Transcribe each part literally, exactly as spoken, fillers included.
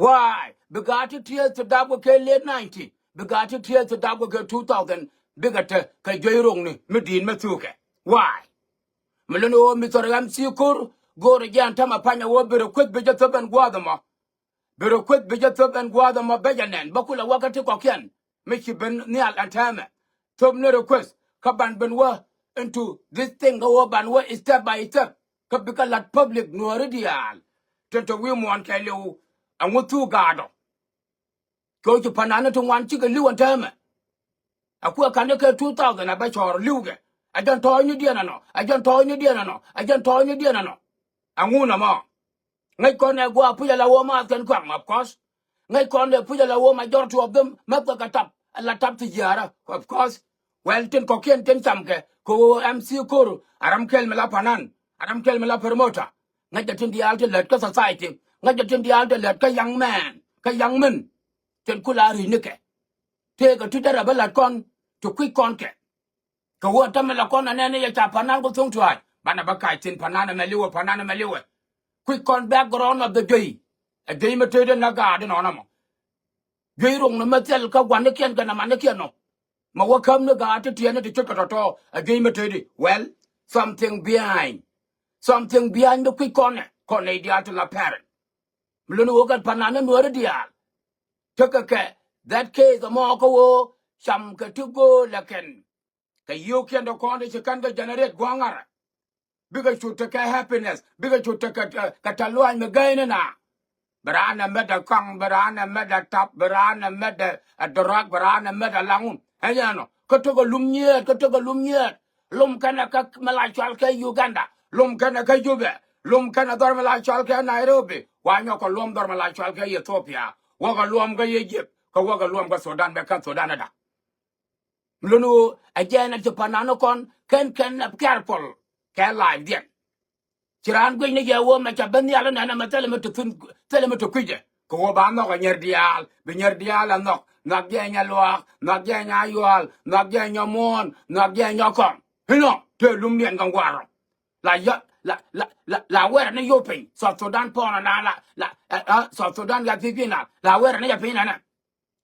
Why? Bi gaat ti tiɛɛth ti dap kɛ kɛ late ninety. Bi gaat ti tiɛɛth ti dap kɛ kɛ two thousand. Bikɛ te kɛ juey ro̱ŋni mi di̱i̱t mi thukɛ. Why? Mi luni ɣöö mi thɔr ɣɛm thii ko̱r go̱o̱rɛ jɛ ɛn täämɛ pa̱ny ɛ ɣöö bi request bi jɛ thöp ɛn gua̱a̱th ɛmɔ. Bi request bi jɛ thöp ɛn gua̱a̱th ɛmɔ bä jɛ nɛn bä kulɛ wä kä ti kɔ̱kiɛn. Mi ci ben nhial ɛn täämɛ. Thöp ni request kä ban ben wä into this thing kä ɣöö ban wä step by step. Kä bikɛ la̱t public nuɔ̱ɔ̱ri diaal. Tin te wi̱i̱ muɔ̱ɔ̱n kɛɛliw ɛŋu thuk gaatɔ. Kɛ ɣöö ci pa̱nani ti ŋuan cikɛ li̱w ɛn täämɛ. Ɛ kuɛ ka̱n ni kɛ two thousand ɛ bä cɔɔr li̱wkɛ. Ɛ jɛn tɔɔcnidiɛn ɛnɔ, ɛ jɛn tɔɔcnidiɛn ɛnɔ, ɛ jɛn tɔɔcnidiɛn ɛnɔ. Ɛŋu nɔmɔ? Ŋäc kɔn ɛ gua̱a̱ puc ala wä maath kɛn kuaŋ, of course. Ŋäc kɔn ɛ puc ala wä majority of them mäthkɛ kɛ tap, ala tap ti jiaarä, of course. Well, tin kɔ̱kiɛn tin camkɛ kɛ ɣöö MC Kor a ram kɛl mi la panan, a ram kɛl mi la promoter. Ŋäcdɛ tin diaal ti lät kä society, ŋäcdɛ tin diaal ti lät kä young man, kä young men. Tin kula ri̱cnikɛ. Tëëkɛ ti derɛ bä la̱t kɔn ti kui̱c kɔn kɛ. Kɛ ɣöö tämɛ la kɔn anɛn ni yɛ ca pa̱n nal kɛ tho̱ŋ tua̱a̱c banɛ bä kac thi̱n pa̱n nal ɛmɛ li̱wɛ, pa̱n nal ɛmɛ li̱wɛ. Kui̱c kɔn background of the juey. Ɛ juey mi tëëdɛ na gaatdɛ nɔnɔ mɔ. Juey ro̱ŋ ni mɛ thil kä gua̱nikiɛn kɛ nɛmanikiɛn nɔ. Mɛ wä käm ni gaat ti tiɛɛni ti ce̱tkɛ tɔ̱tɔ̱ ɛ juey mi tëëdi. Well, something behind. Something behind mi kui̱c kɔn ɛ kɔn nɛy diaal ti la parent. Mi luni ɣöö kɛn pa̱n nal ni nuääri diaal. Tekɛ kɛ that case ɛmɔ kä ɣöö cam kɛ ti gööl ɛ kɛn. Kɛ yio̱o̱kiɛn ti kɔn ti ci kɛn kɛ generate gua̱a̱ŋ ŋa̱rä. Bikɛ cu tekɛ happiness, bikɛ cu tekɛ kɛ tɛ luaac mi gäyni na. Bi raan ɛ mɛt ɛ kaŋ, bi raan ɛ mɛt ɛ tap, bi raan ɛ mɛt ɛ drug, bi raan ɛ mɛt ɛ laŋun. Ɛ nyɛ nɔ kä tekɛ lum nyiet, kä tekɛ lum nyiet. Lum kɛnɛ kä mi la cɔal kɛ Uganda, lum kɛnɛ kä Jubɛ, lum kɛnɛ dhɔr mi la cɔal kɛ Nairobi. Wa nyɔk kɛ luɔm dhɔr mi la cɔal kɛ Ethiopia, wäkɛ luɔm kä Egypt, kä wäkɛ luɔm kä Sudan, bɛ kän Sudan ɛ da̱k. Lun ɣöö ɛ jɛn ɛ ci pa̱n nal ni kɔn kɛn kɛn ɛ careful kɛ lifediɛn. Ci raan guic ni jɛ ɣöö mɛ ca ben nhial inɛn ɛmɛ thilɛ mi te thi̱n, thilɛ mi te kui̱cɛ. Kɛ ɣöö ba nhɔk ɛ nyɛr diaal, bi nyɛr diaal ɛ nhɔk, nhɔk jɛ nya luaak, nhɔk jɛ nya yual, nhɔk jɛ nya muɔ̱ɔ̱n, nhɔk jɛ nya kɔn. Inɔ te lumdiɛn kɛ ŋuarɔ. La yɔ la la la la wɛrɛ ni yop piny South Sudan pɔnɔ na la la ɛ ɛ South Sudan ya pi̱i̱ pi̱i̱ na la wɛrɛ ni yɛ piny nɛnɛ.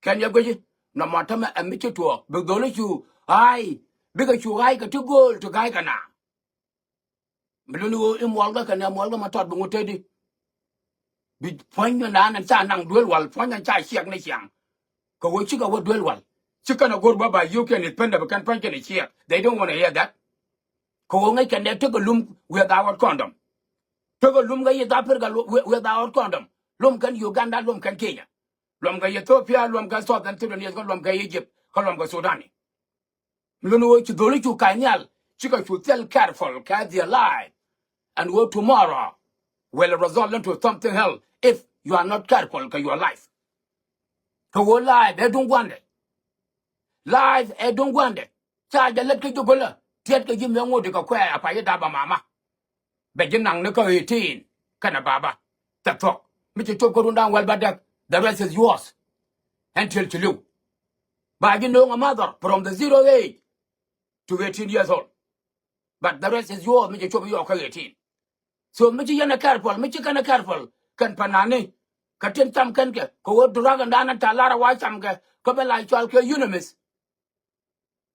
Kɛn yɛ guici nɔmɔ tämɛ ɛ mi ci tuɔɔk bi dholi cu ɣa̱a̱y. Bikɛ cu ɣa̱a̱y kɛ ti gööl ti ga̱a̱y kɛ na. Mi luni ɣöö i̱ muɔlkä kɛnɛ muɔlkä ma tɔt bi ŋut teti. Bi puɔ̱ny ni naan ɛn ca naŋ duel wal, puɔ̱ny ɛn ca ciɛk ni ciaŋ. Kɛ ɣöö cikɛ wä duel wal, ci kɛn ɛ go̱r bä ba yio̱o̱kiɛn i̱ pɛn dɛ bi kɛn puɔ̱ny kɛn i̱ ciɛk. They don't wanna hear that. Kɛ ɣöö ŋäc kɛn dee tekɛ lum without condom. Tekɛ lum kä East Africa without condom. Lum kɛn Uganda, lum kɛn Kenya. Luɔm kɛ Ethiopia, luɔm kɛ Southern Sudanese, kä luɔm kɛ Egypt, kä luɔm kɛ Sudan. Lun ɣöö ci dholi cu ka̱ny nhial, cikɛ cu thil careful kɛ their life. And ɣöö tomorrow will result into something else if you are not careful kɛ your life. Kɛ ɣöö life ɛ duŋ gua̱ndɛ. Life ɛ duŋ gua̱ndɛ. Ca jɛ lät kä ji̱ gölä, tiɛt kɛ ji̱ mi̱eth ŋot di kɛ kuɛɛ a pay i̱ dap a mama. Bɛ ji̱ naŋ ni kä eighteen kɛnɛ baba. Thɛk thuɔ̱k mi ci cop kä run da̱ŋ wäl bädäk. The rest is yours. Ɛn tiɛl ci li̱w. Ba ji̱ no̱o̱ŋ a mother from the zero age to eighteen years old. But the rest is yours mi ci cop yɔɔk kä eighteen. So mi ci yɛn a careful, mi ci kɛn a careful kɛn pa̱n nani. Kɛ tin cam kɛn kɛ kɛ ɣöö drug ɛn da̱a̱n ɛn ta̱a̱ lar a wa cam kɛ kä bɛ la cɔal kɛ UNMISS.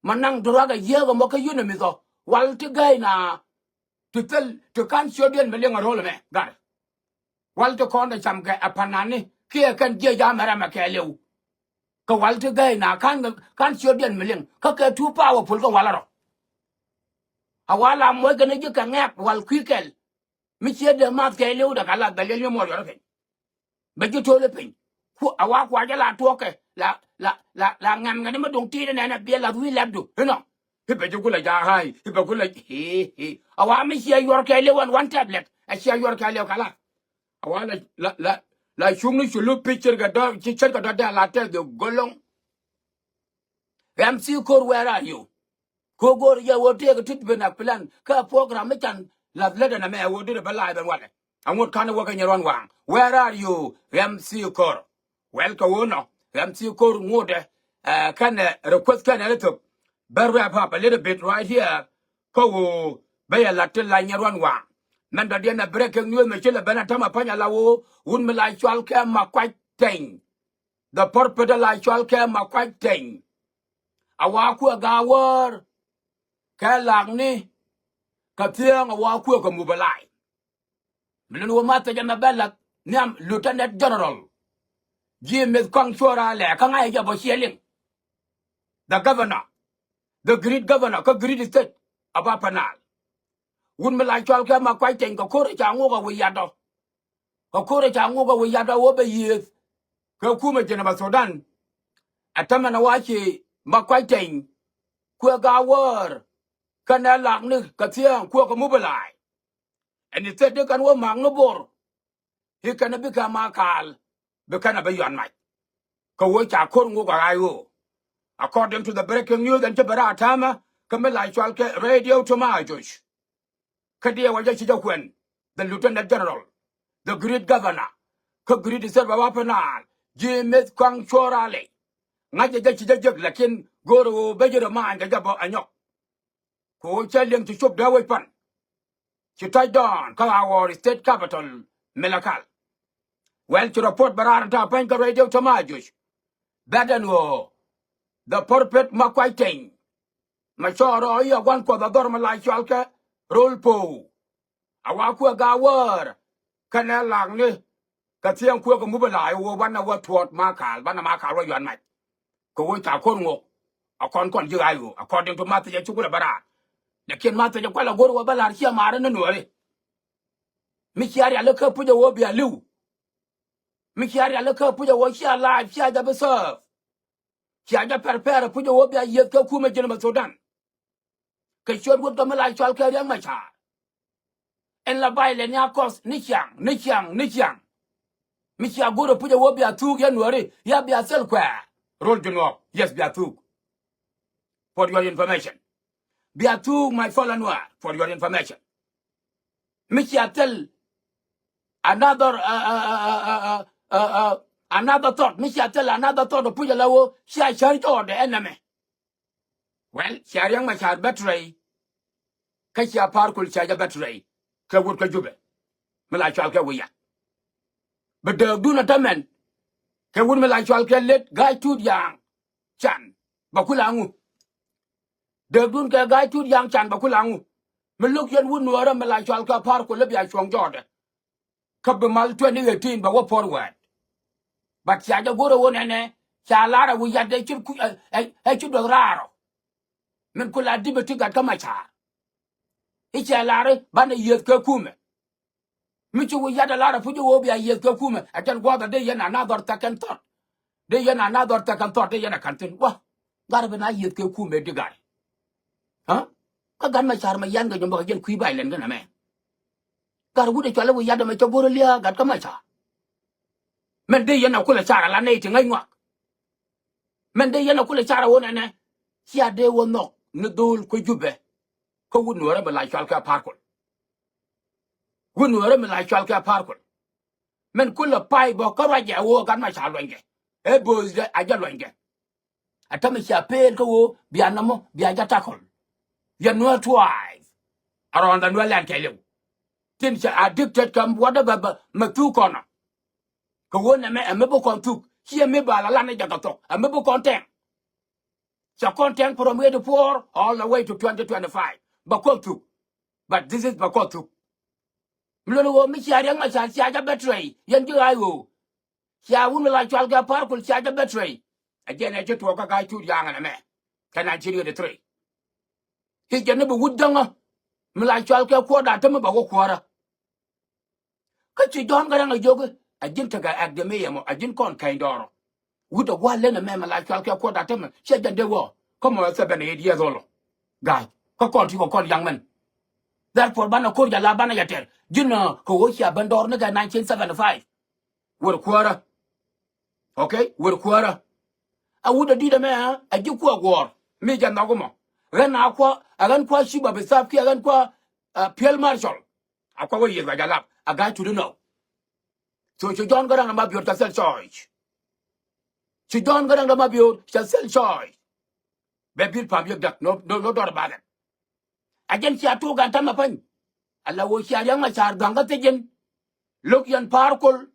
Ma naŋ durak a yiëëk ɛmɔ kä UNMISS ɔ. Wal ti gäy na ti thil ti ka̱n ciötdiɛn mi liŋ a ro̱l ɛmɛ gat. Wal ti kɔn dee cam kɛ ɛ pa̱n nani kiɛ kɛn jiɛc a mɛrɛ mɛ kɛɛliw. Kɛ wal ti gäy na ka̱n ka̱n ciötdiɛn mi liŋ kä kɛ too powerful kɛ wal a rɔ. A wal a muɔc kɛn ji̱ kɛ ŋɛk wal kui̱ kɛl. Mi ciɛ dee math kɛɛliw dee ka lath bɛ liɛl mi muɔr yɔrɔ piny. Bɛ ji̱ to̱l i̱ piny. Ku a wa kuacä la tuɔkɛ la la la la ŋɛm kɛn mi duŋ ti̱i̱t inɛnɛ biɛ lath wi̱i̱ lɛpdu inɔ. I̱ bɛ ji̱ ku la ja̱a̱k ɣa̱a̱y i̱ bɛ ku la. Hii hii a wa mi ciɛ yuɔr kɛɛliw ɛn one tablet a ciɛ yuɔr kɛɛliw ka lath. A wa la la la la cuŋni cu lup pi̱c ce̱tkɛ dɔ̱r ci ce̱tkɛ dɔ̱r dee la tɛth dee go̱loŋ. MC Kor, where are you? Ko go̱o̱r yɛ wä tëëk tit ben a plan kä program mi can lath lätdɛ nɛmɛ ɛ wä dit ɛ bä la̱a̱c ben walɛ. Aŋot ka̱n wä kä Nyɛruan Waŋ. Where are you, MC Kor? Well, kɛ wä nɔ MC Kor ŋotdɛ. Ɛ kɛnɛ request kɛnɛ ni thök. Bä wrap up a little bit right here. Kä wä bä yɛ la̱t ti la Nyɛruan Waŋ. Mɛn dɔ̱diɛn ɛ breaking news mɛ ci lɛ ben a tämɛ pa̱ny a la wä wun mi la cɔal kɛ ma kuac. Teny. The purpet la cɔal kɛ Makuac Teny. A wa kuɛ Gawäär kɛ Lakni kɛ Thiäŋ, a wa kuɛ kɛ Mubalay. Mi lun wä ma thecɛ mɛ bɛ lath nhiam Lieutenant General James Kɔaŋ Cuɔr Alɛ kä ŋa̱c jɛ bɔ ciɛ liŋ. The governor, the great governor kä great state of Upper Nile. Wut mi la cɔal kɛ Makuac Teny kɛ ko̱r ca ŋuk a wi̱i̱ yatdɔ. Kɛ ko̱r ca ŋuk a wi̱i̱ yatdɔ wä bɛ yiëëth kɛ kumɛ Jinub Sudan. Ɛ tämɛ na wa ci Makuac Teny kuɛ Gawäär kɛnɛ Lakni kɛ Thiäŋ kuɛ kɛ Mubalay. Ɛn i̱ thɛt di kɛn wä ma̱a̱k ni Bor i̱ kɛn bi kɛ Makal bi kɛn a bi yɔn mac. Kɛ wee ca ko̱r ŋuk a ɣa̱c ɣöö. According to the breaking news ɛn ci bɛ raar täämɛ kä mi la cɔal kɛ Radio Tamajuj. Kä diɛ wä jɛ ci jɛ kuɛn the Lieutenant General, the great governor kä great state of Upper Nile, James Kɔaŋ Cuɔr Alɛ. Ŋa̱c jɛ jɛ ci jɛ jek, lakin go̱o̱rɛ ɣöö ben ji̱ rɛ ma̱a̱ny kɛ jɛ bä a nyɔk. Kɛ ɣöö cä liɛŋ ci cop dee wec pan. Ci touch down kä Awor state capital, Malakal. Well, ci report bɛ raar in ta̱a̱ pɛny kä Radio Tamajuj. Bɛ den ɣöö the purpet Makuac Teny. Ma cɔɔr rɔ i̱ a gua̱n kuɔth a dhɔr mi la cɔal kɛ Rol Po̱o̱. A wa kuɛ Gawäär kɛnɛ Lakni kɛ Thiäŋ kuɛ kɛ Mubalay wä banɛ wä tuɔɔt Makal, banɛ Makal wä yɔn mac. Kɛ wee ca ko̱r ŋuk a kɔn kɔn ji̱ ɣa̱c ɣöö, according to ma thecɛ cuk lɛ bä raar. Lakin ma thecɛ kualɛ go̱r wä bä la̱r ciɛ ma̱a̱r ni Nuääri. Mi cia rial ikä puc a wä bia li̱w. Mi cia rial ikä puc a wä cia live cia jɛ bi serve. Cia jɛ prepare puc a wä bia yiëth kɛ kumɛ Jinub Sudan. Kɛ ciöt wut kɛ mi la cɔal kɛ Riɛk Macar. Ɛn la bay lɛ ni a kɔth ni ciaŋ, ni ciaŋ, ni ciaŋ. Mi cia go̱r a puc a wä bia thuuk yɛ Nuääri, ya bia thil kuɛɛr. Rol Jinub, yes, bia thuuk. For your information. Bia thuuk, my fellow Nuäär, for your information. Mi cia thil another, uh, uh, uh, uh, uh, uh, uh, another thought. Mi cia thil another thought a puc a la wä cia cär jɔɔdɛ ɛn nɛmɛ. Well, cia Riɛk Macar betray. Kä cia Par Kuol cia jɛ betray. Kɛ wut kä Jubɛ. Mi la cɔal kɛ wi̱i̱ yat. Bɛ dääkdun a tämɛn. Kɛ wut mi la cɔal kɛ Late Ga̱a̱c Tut Yaŋ Can. Bɛ kula ŋu. Dääkdun kɛ Ga̱a̱c Tut Yaŋ Can bɛ kula ŋu. Mi lo̱k yɛn wut Nuäärä mi la cɔal kɛ Par Kuol i̱ bia cuɔ̱ŋ jɔɔdɛ. Kä bi mal twenty eighteen bɛ wä forward. But cia jɛ go̱r ɛ wä nɛnɛ, ca lar ɛ wi̱i̱ yat ɛ ci ku, ɛ, ɛ, ɛ ci duɔth raar ɔ. Min ku la di̱t bɛ ti gat kä Macar. I̱ cia lar i̱ banɛ yiëth kɛ kumɛ. Mi ci wi̱i̱ yat ɛ lar ɛ puc i̱ wä bia yiëth kɛ kumɛ. Ɛ jɛn gua̱a̱th ɛ dee yɛn another second thought. Dee yɛn another second thought dee yɛn ɛ ka̱n thi̱n. Wä, gat ɛ bi na yiëth kɛ kumɛ di gat. Kä gat Macar mɛ yan kɛ nyɔm bä kɛ jɛn kui̱ bay lɛn kɛn ɛmɛ. Gat wut ɛ cual i̱ wi̱i̱ yat ɛmɛ cɛ go̱r ɛ lia̱a̱ gat kä Macar. Mɛn dee yɛn a kulɛ car a la nɛy ti ŋäc ŋɔak. Mɛn dee yɛn a kulɛ car a wä nɛnɛ. Cia dee wä nhɔk ni dho̱o̱l kä Jubɛ. Kä wut Nuäärä mi la cual kɛ Par Kuol. Wut Nuäärä mi la cual kɛ Par Kuol. Mɛn kulɛ pay bä kä ruacɛ a wä gat Macar luɔnykɛ. Ɛ bööthdɛ a jɛ luɔnykɛ. A tämɛ cia pel kä ɣöö bia nɔmɔ bia jɛ tackle. Yɛ Nuäär twice. Around the Nuäär land kɛɛliw. Tin cɛ addicted kɛ whatever bä mɛ thuk kɔnɔ. Kɛ ɣöö nɛmɛ ɛ mi bi kɔn thuk. Ciɛ mi ba la lan ni jɛ kɛ thok. Ɛ mi bi kɔn tɛŋ. Cɛ kɔn tɛŋ from eighty-four all the way to twenty twenty-five. Bɛ kɔn thuk. But this is bɛ kɔn thuk. Mi lon ɣöö mi cia Riɛk Macar cia jɛ betray. Yɛn ji̱ ɣa̱a̱c ɣöö. Cia wut mi la cual kɛ Par Kuol cia jɛ betray. Ɛ jɛn ɛ ci tuɔɔk kä Ga̱a̱c Tut Yaŋ ɛn ɛmɛ. Kɛ nineteen eighty-three. I̱ jɛn ni bi wut jäŋä. Mi la cual kɛ Kuɔt Atem bɛ wä kuäärä. Kä ci Jɔ̱ɔ̱n Garaŋ a jiök i̱ a ji̱n tekɛ ɛk dee mi yɛ mɔ a ji̱n kɔn kɛny dɔɔrɔ. Wut a gua̱a̱r len ɛmɛ mi la cual kɛ Kuɔt Atem cɛ jɛn dee wä. Kä mɔ ɛ seven eight years old. Ga̱a̱c kä kɔn ti kɛ kɔn yaŋ mɛn. Therefore banɛ ko̱r jɛ la banɛ jɛ tɛr ji̱n kɛ ɣöö cia ben dɔɔr ni kɛ nineteen seventy-five. Wër kuäärä. Okay, wër kuäärä. A wut a di̱t ɛmɛ a ji̱ kuä guɔ̱ɔ̱r mi jɛ nhɔk mɔ. Ɣän a kuä a ɣän kuä chief of staff kiɛ ɣän kuä, uh, Field Marshal. A kuä wä yieth ka jɛ lap a Ga̱a̱c Tut inɔ. So ci Jɔ̱ɔ̱n Garaŋ dɛ ma biöör cɛ thil choice. Ci Jɔ̱ɔ̱n Garaŋ dɛ ma biöör cɛ thil choice. Bɛ bil pam yɛ dak no, no, no dɔr bakɛ. A jɛn cia tuuk gan tamɛ pany. Ala wä cia Riɛk Macar gaŋ kä thiec jɛn. Lo̱k yɛn Par Kuol.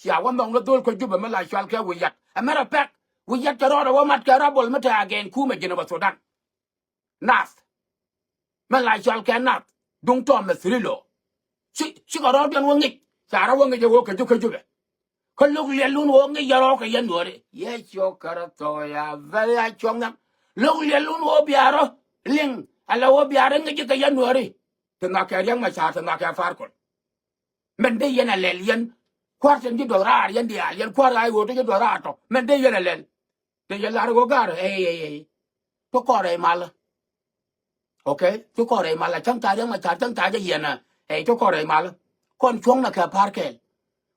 Cia wä nhɔk ni dhol kä Jubɛ mi la cɔal kɛ Wiyat. Ɛ mɛrɛ pɛk, Wiyat kɛ rɔɔdɛ wä mat kɛ rabol mi te agɛn kumɛ Jinubä Thudan. Nath. Mɛ la cɔal kɛ nath duŋ tɔmɛ thiri lo. Ci, cikɛ rɔɔdiɛn wä ŋic, ca rɔ wä ŋic ɛ wä kɛ Ju-, kɛ Jubɛ. Kä lo̱k liɛlun wä ŋic yɛ rɔɔk kɛ yɛn Nuääri. Yɛ ciök kärɛ thɔɔya, vɛl ya cuɔ̱ŋ nhiam. Lo̱k liɛlun wä bia rɔ liŋ, ala wä bia rɔ ŋic kɛ yɛn Nuääri. Ti nhɔakɛ Riɛk Macar, ti nhɔakɛ Par Kuol. Mɛn dee yɛn a lɛl yɛn. Kua̱r tin ji̱ duɔth raar yɛn diaal, yɛn kua̱r ɣa̱c ɣöö ti ji̱ duɔth raar tɔ. Mɛn dee yɛn a lɛl. Dee yɛn lar ɣöö ga̱r, ey, ey, ey. Ti kɔn rɛy malä. Okay? Ti kɔn rɛy malä. Cäŋ ta̱a̱ Riɛk Macar, cäŋ ta̱a̱ jɛ yɛn a. Ey, ti kɔn rɛy malä. Kɔn cuɔ̱ŋnɛ kɛ Par Kuol.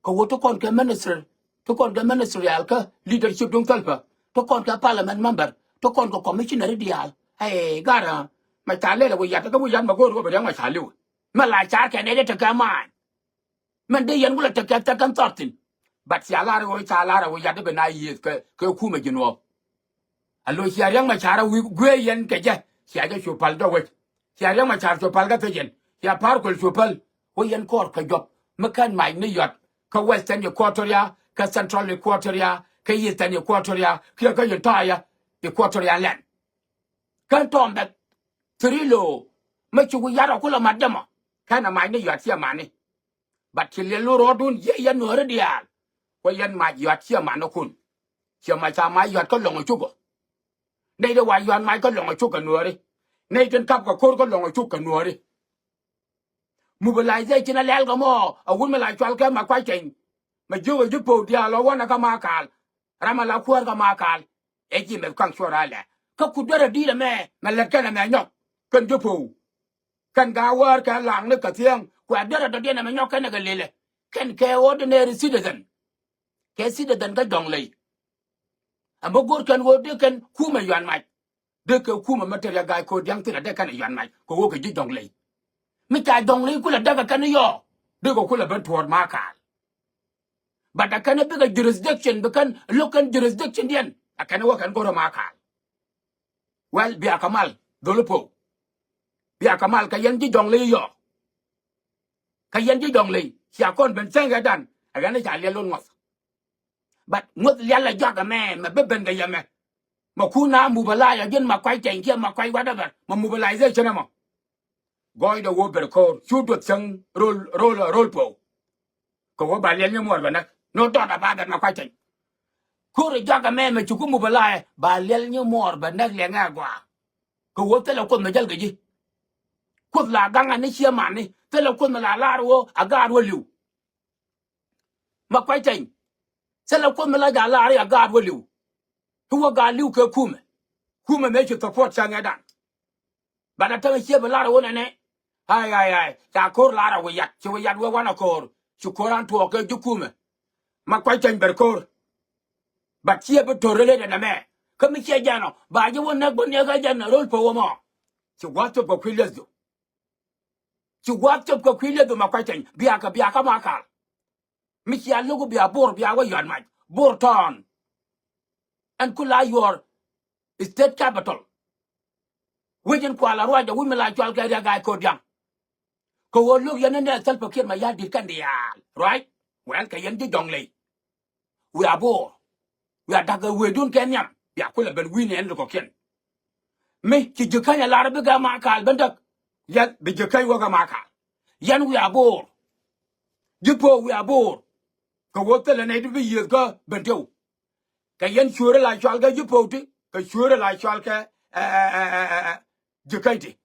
Kɛ ɣöö ti kɔn kɛ minister. Ti kɔn kɛ ministerial kä leadership duŋ Salva. Ti kɔn kɛ parliament member. Ti kɔn kɛ commissioner diaal. Ey, ga̱r, Macar lɛl ɛ Wiyat, kä Wiyat mɛ go̱o̱r ɣöö bɛ Riɛk Macar li̱w. Mɛ la car kɛ nɛy dee tekɛ maany. Mɛn dee yɛn kulɛ tekɛ thɛk kɛn thɔr thi̱n. But cia lar ɣöö, ca lar ɣöö Wiyat dee ben a yiëëth kɛ, kɛ kumɛ Jinub. A lo̱c cia Riɛk Macar a wi̱i̱ guiee yɛn kɛ jɛ. Cia jɛ cu päl jɔk wec. Cia Riɛk Macar cu päl kä thiec yɛn. Cia Par Kuol cu päl. Wä yɛn kɔɔr kɛ jɔk mi kɛn mac ni yɔt kä Western Equatoria, kä Central Equatoria, kä Eastern Equatoria, kiɛ kä entire Equatoria land. Kɛn tɔm bɛ thiri lo. Mɛ ci Wiyat a kulɛ mat jɛ mɔ. Kɛn a mac ni yɔt ciɛ mani. But ci liɛl lu rɔɔdun, yɛ yɛn Nuääri diaal. Wä yɛn mac yɔt ciɛ manikun. Ciɛ mac ca mac yɔt kä Lɔŋ Cukɛ. Nɛy dee wa yɔt mac kä Lɔŋ Cukɛ Nuääri. Nɛy tin kap kɛ ko̱r kä Lɔŋ Cukɛ Nuääri. Mobilization a lɛl kɛ mɔ, a wut mi la cɔal kɛ Makuac Teny. Mɛ jiök ɛ ji̱ Pow diaal ɔ wanɛ kä Makal. Ram a la kuäär kä Makal. Ɛ ji̱ mɛth kaŋ cuɔr a lɛ. Kä ku duer a di̱i̱t ɛmɛ, mɛ lät kɛn ɛmɛ nyɔk. Kɛn ji̱ Pow. Kɛn Gawäär kɛ Laŋni kɛ Thiäŋ, kuɛ derɛ dɔ̱diɛn ɛmɛ nyɔk kɛn ɛ kɛ lelɛ. Kɛn kɛ ordinary citizen. Kɛ citizen kä Jɔŋley. Ɛmɛ go̱r kɛn ɣöö dee kɛn kumɛ yuan mac. Dee kɛ kumɛ mɛ te Riɛk Ga̱a̱c Ko̱diaŋ thin a dee kɛn ɛ yuan mac kɛ ɣöö kɛ ji̱ Jɔŋley. Mi ca Jɔŋley kulɛ däk ɛ kɛn yɔɔ. Dee kɛ kulɛ ben tuɔɔr Makal. But a kɛn bikɛ jurisdiction, bi kɛn lo̱k kɛn jurisdiction diɛn. A kɛn wä kɛn go̱rä Makal. Well, bia kɛ mal, dhol Pow. Bia kɛ mal kɛ yɛn ji̱ Jɔŋley yɔ. Kɛ yɛn ji̱ Jɔŋley, cia kɔn ben cäŋ ɛ dan, ɛ ɣän ca liɛl wä ŋuɔth. But ŋuɔth liɛl ɛ jɔak ɛmɛ, mɛ bi ben kɛ yɛmɛ. Mɛ kun a mobilize ɛ ji̱n Makuac Teny kiɛ Makuac whatever, mɛ mobilization ɛmɔ. Gɔɔydɛ wä ber ko̱r, cu duɔth cäŋ rol, rol, rol Pow. Kɛ wä ba liɛl nyi muɔɔr bɛ näk. No doubt about that, Makuac Teny. Ko̱r ɛ jɔak ɛmɛ mɛ ci ku mobilize, ba liɛl nyi muɔɔr bɛ näk liɛŋɛ agɔaa. Kɛ wä thilɛ Kuoth mɛ jäl kɛ ji̱. Kuoth la gaŋ ani ciɛ mani, thilɛ Kuoth mɛ la lar wä a gaat wä li̱w. Makuac Teny. Thilɛ Kuoth mɛ la ja lar a gaat wä li̱w. Ti wä gaat li̱w kɛ kumɛ. Kumɛ mɛ ci support cäŋ ɛ dan. But a tämɛ ciɛ bi lar ɣöö nɛnɛ. Ai, ai, ai, ca ko̱r lar a Wiyat, ci Wiyat wee wanɛ ko̱r, ci ko̱r an tuɔɔk kɛ ji̱ kumɛ. Makuac Teny ber ko̱r. But ciɛ bi to̱r rɛl ëë dɛ nɛmɛ. Kä mi ciɛ jɛn ɔ, ba ji̱ wä näk bä niɛk kä jɛn rol Pow ɛmɔ. Ci gua̱a̱th cop kɛ kui̱ lieth du. Ci gua̱a̱th cop kɛ kui̱ lieth du Makuac Teny, bia kɛ, bia kä Makal. Mi cia lo̱k bia Bor bia wä yɔt mac. Bor tɔɔn. Ɛn ku la yuɔr state capital. Wec in kual a ruac a wi̱c mi la cɔal kɛ Riɛk Ga̱a̱c Ko̱diaŋ. Kɛ ɣöö lo̱k yɛn ni nɛ Salva Kiir Mayardit kɛn diaal. Ruac. Well, kɛ yɛn ji̱ Jɔŋley. Wiaa Bor. Wiaa da̱k ɛ wecdun kɛ nhiam. Bia kulɛ ben wi̱i̱ni ɛn lukɔkiɛn. Mi ci ji̱ käny a lar bikɛ Makal ben däk. Yɛn bi ji̱ käny wäkɛ Makal. Yɛn wiaa Bor. Ji̱ Pow wiaa Bor. Kɛ ɣöö thilɛ nɛy ti bi yiëëth kä Bentiu. Kɛ yɛn cueerä la cɔal kɛ ji̱ Pow ti, kɛ cueerä la cɔal kɛ, ɛ, ɛ, ji̱ käny ti.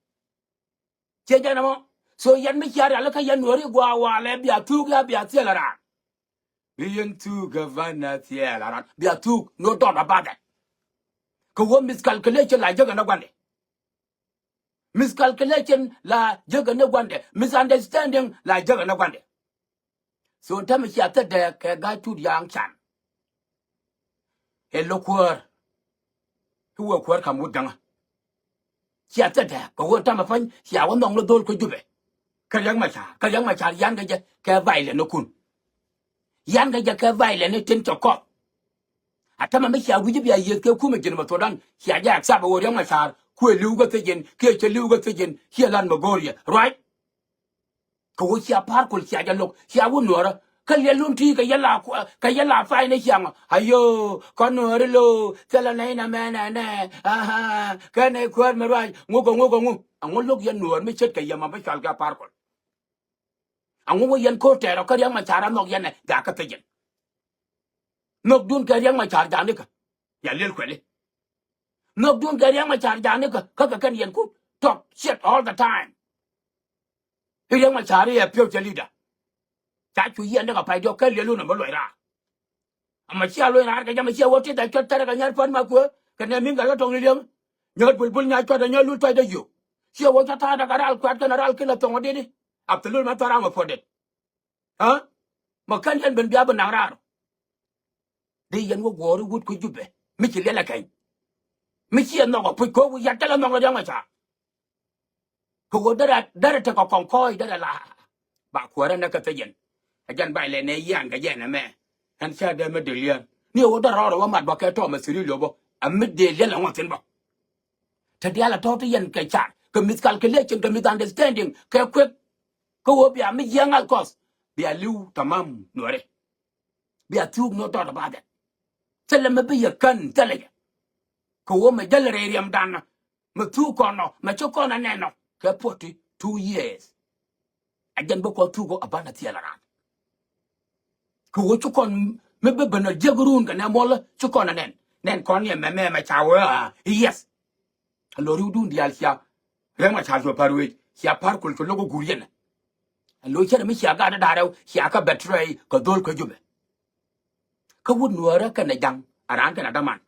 Ciɛ jɛn ɛmɔ. So yɛn mi cia rialikä yɛn Nuääri gua̱a̱ walɛ bia thuuk ya bia thiɛl a raan. Bi yɛn thuuk kɛ banɛ thiɛl a raan. Bia thuuk, no doubt about that. Kɛ wä miscalculation la jek ɛn ɛ gua̱ndɛ. Miscalculation la jek ɛn ɛ gua̱ndɛ. Misunderstanding la jek ɛn ɛ gua̱ndɛ. So tämɛ cia thädɛ kɛ Ga̱a̱c Tut Yaŋ Can. Ɛ lo̱k kuäär. Ti wä kuäär kam wut jäŋä. Cia thädɛ kɛ wä tämɛ pa̱ny cia wä nhɔŋ ni dhol kä Jubɛ. Kä Riɛk Macar, kä Riɛk Macar yan kɛ jɛ kɛ violent ni kun. Yan kɛ jɛ kɛ violent ni tin cɛ kɔp. A tämɛ mi cia wi̱c bia yiëëth kɛ kumɛ Jinub Thudan cia jɛ accept ɛ wä Riɛk Macar kuɛ li̱w kä thiec in kiɛ cɛ li̱w kä thiec in kiɛ lan mɛ go̱o̱r yɛ. Right? Kɛ ɣöö cia Par Kuol cia jɛ lo̱k, cia wä Nuäärä, Kä liɛl lun ti kɛ yɛ la ku-, kɛ yɛ la pay ni ciaŋ. Ayo, kɔn nuɔri lo, thilɛ nɛy na mɛ nɛ nɛ. Aha, kɛ nɛy kuäär mi ruac, ŋuk kɛ ŋuk kɛ ŋuk. Aŋu lo̱k yɛn nuɔɔr mi ce̱tkɛ yɛ ma bi cɔal kɛ Par Kuɔl. Aŋu wä yɛn ko̱r tɛɛr ɔ kä Riɛk Macar a nhɔk yɛn ɛ, jakä thiecin. Nhɔk dun kɛ Riɛk Macar ja̱a̱n ikä. Ya liɛl kuɛli. Nhɔk dun kɛ Riɛk Macar ja̱a̱n ikä, kä kɛ kɛn yɛn ku talk shit all the time. I̱ Riɛk Macar i̱ ɛ future leader. Ca cu yiɛn däk a pay diɔk kɛ liɛl wun a bä luɔc raar. Ama cia luɔc raar kɛ jam a cia wä ti dha cuɔt thɛrɛ kɛ nyar puɔ̱t ma kuëë kɛ nɛ mi̱n gat kä tɔŋ ni liɛŋ. Nyɔɔt bulbul nya cuɔt a nyɔɔt lut tuɔc dä yio̱k. Cia wä ca tha̱a̱ däk a ral kuat kɛn a ral kin a thɔŋ a dit i̱. Absolute ma thɔ̱ ram a puɔ̱t dit. Aa? Ma kän yɛn ben bia bi naŋ raar. Dee yɛn wä guɔ̱ɔ̱r i̱ wut kui̱ Jubɛ mi ci liɛl ɛ kɛny. Mi ci ɛ nhɔk ɛ puc ko̱o̱k wi̱i̱ yat thilɛ nhɔk ni Riɛk Macar. Kɛ ɣöö derɛ, derɛ tekɛ kɔŋ kɔɔc derɛ la. Ba kuäärä näk kä thiecin. Ɛ jɛn bay lɛ nɛ yian kɛ jɛn ɛmɛ. Ɛn cä dee mi dee liɛn ni ɣöö derɛ rɔɔdɛ wä mat bä kɛ tɔɔmɛ thiri liopä. Ɛ mi dee liɛn ɛ ŋuɔth thi̱n bä. Te diaal a tɔ̱ ti yɛn kɛ car kɛ miscalculation kɛ misunderstanding kɛ kuek. Kä ɣöö bia mi jiääŋ a kɔth bia li̱w tamam nuɔri. Bia thuuk ni tɔt a ba dhɛt. Thilɛ mi bi yɛ kän thilɛ yɛ. Kɛ ɣöö mɛ jäl rɛy riɛmdan mi thuuk kɔn nɔ mɛ ci kɔn a nɛn nɔ kɛ forty two years. A jɛn bi kɔn thuuk ɔ a banɛ thiɛl a raan. Kɛ ɣöö ci kɔn mi bi ben a jiäk run kɛ nɛ muɔl ci kɔn a nɛn. Nɛn kɔn ni ɛmɛ mɛ mɛ ca wee a yes. A lo̱r i̱ wudun diaal cia Riɛk Macar cuɛ Par wec cia Par Kuɔl cu lo̱k i̱ guur yɛn. A lo̱r cärɛ mi cia gat da̱rɛw cia kä betray kɛ dho̱l kä Jubɛ. Kä wut nuäärä kɛnɛ ja̱ŋ a raan kɛnɛ däman.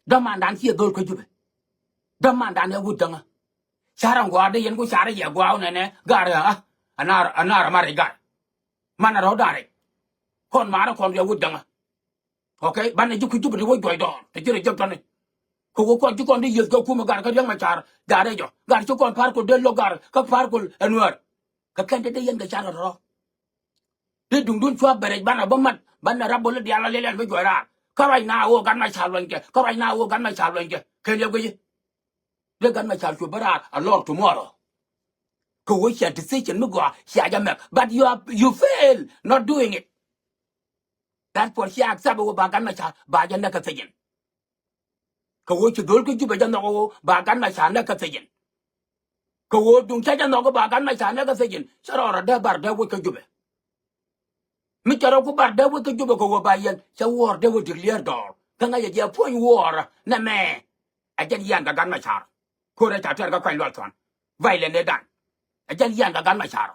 Dämandan ciɛ dho̱l kä Jubɛ. Dämandan ɛ wut däŋä. Carɛ ŋuaar dee yɛn ku carɛ yɛ gua̱a̱w nɛnɛ gaar ɛ a anaar anaar a marɛ gaar. Manɛ rɔ̱ da̱rɛ kɔn maarɛ kɔn yɛ wut däŋä. Okay, banɛ ji̱ ku Jubɛ ti wä juɔc dɔɔr te ji̱ rɛ jek tɔni. Kɛ wä kɔn ji̱ kɔn di yieth kɛ kumɛ gar kä Riɛk Macar gar rɛ jɔ gar ci kɔn Par Kuɔl dee lo̱k gar kä Par Kuɔl ɛ nuäär. Kɛ kɛn te dee yɛn kɛ car rɔ. Dee duŋdun cua bɛrɛc banɛ bä mat banɛ rap bol diaal a lɛl ɛn bi juɔc raar. Kä ruac na wä Gat Macar luɔnykɛ kä ruac na wä Gat Macar luɔnykɛ kɛn yɛ guici. Dee Gat Macar cu bä raar a lɔr tomorrow. Kɛ wä cia decision mi gɔaa cia jɛ mɛk but you are, you fail not doing it. That for cia accept wä ba Gat Macar ba jɛ näk kä thiecin. Kɛ ɣöö ci dho̱l kä Jubɛ jɛ nhɔk ɣöö ba Gat Macar näk kä thiecin. Kɛ ɣöö duŋ cä jɛ nhɔk ɣöö ba Gat Macar näk kä thiecin cä rɔɔdɛ dee bar dee wec kä Jubɛ. Mi cɛ rɔ ku bar dee wec kä Jubɛ kɛ ɣöö ba yɛn cä wäär dee wec declare dɔɔr kä ŋäcɛ jɛ puɔ̱ny wäär nɛmɛ. Ɛ jɛn yian kɛ Gat Macar. Ko̱rɛ ca tɛr kä kuany lual thuan. Violence ëë dan. Ɛ jɛn yian kɛ Gat Macar.